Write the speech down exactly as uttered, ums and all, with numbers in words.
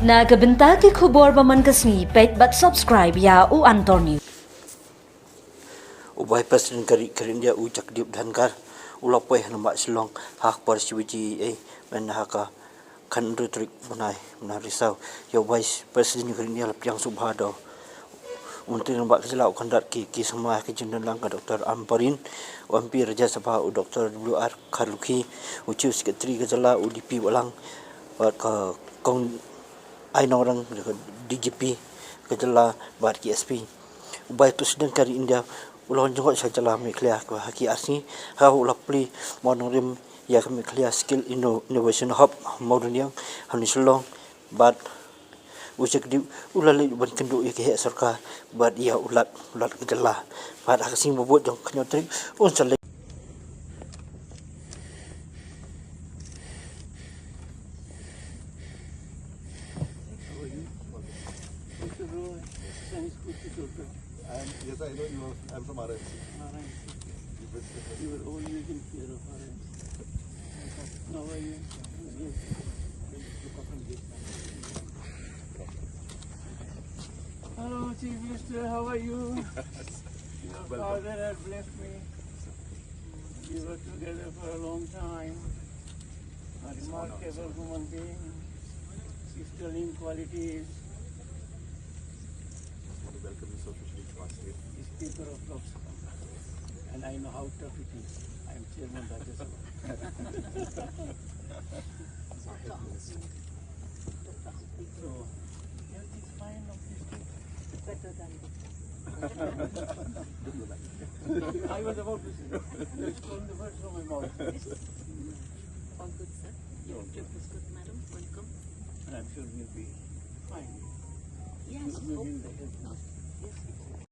Na ka bynta ki khubor ba man ka sngi, peit bad subscribe ïa U Antor News. U Vice President ka ri, ka ri India, u Jagdeep Dhankhar, u la poi ha nongbah Shillong ha ka por shi baje, eh, mynta ha ka khathynriew tarik bnai, bnai Risaw. Ïa u Vice President ka ri India la pdiang sngewbha da u Myntri Rangbah ka jylla, u Conrad K K Sangma, ka jingdonlang ka Doctor Ampareen, u M P Rajya Sabha, u Doctor W R Kharlukhi, u Chief Secretary ka jylla, u D P Wahlang, bad ka Kong Ai Nongrang, ka D G P ka jylla, bad ki S P. U Vice President ka ri India u la wan jngoh sha jylla Meghalaya ha ki ar sngi, ha u la plie mawnongrim ïa ka Meghalaya Skill Inno-, Innovation Hub ha Mawryniang, ha New Shillong, bad u Jagdeep u la leit ban kynduh ïa ka heh sorkar bad ïa u Lat, u Lat ka jylla. Bad ha ka sngi ba bud jong ka hynñiew tarik un sa leit. How are you? Mister Roy, thanks for the doctor. I'm, yes, I know you are. I'm from R M C. R M C. You were always in fear of R M C. How are you? Yes. Hello, Chief Minister, how are you? Your father has blessed me. We were together for a long time. A remarkable human being, sterling qualities. Just want to welcome you so officially to our state. Speaker of Lok Sabha. And I know how tough it is. I am chairman Rajya Sabha. So, health is fine, obviously. Better than before. I was about to say, it's from the words from my mouth. All good, sir. Your trip is good, madam. Welcome. And I'm sure we'll be fine. Yes, we'll be in the health. Yes.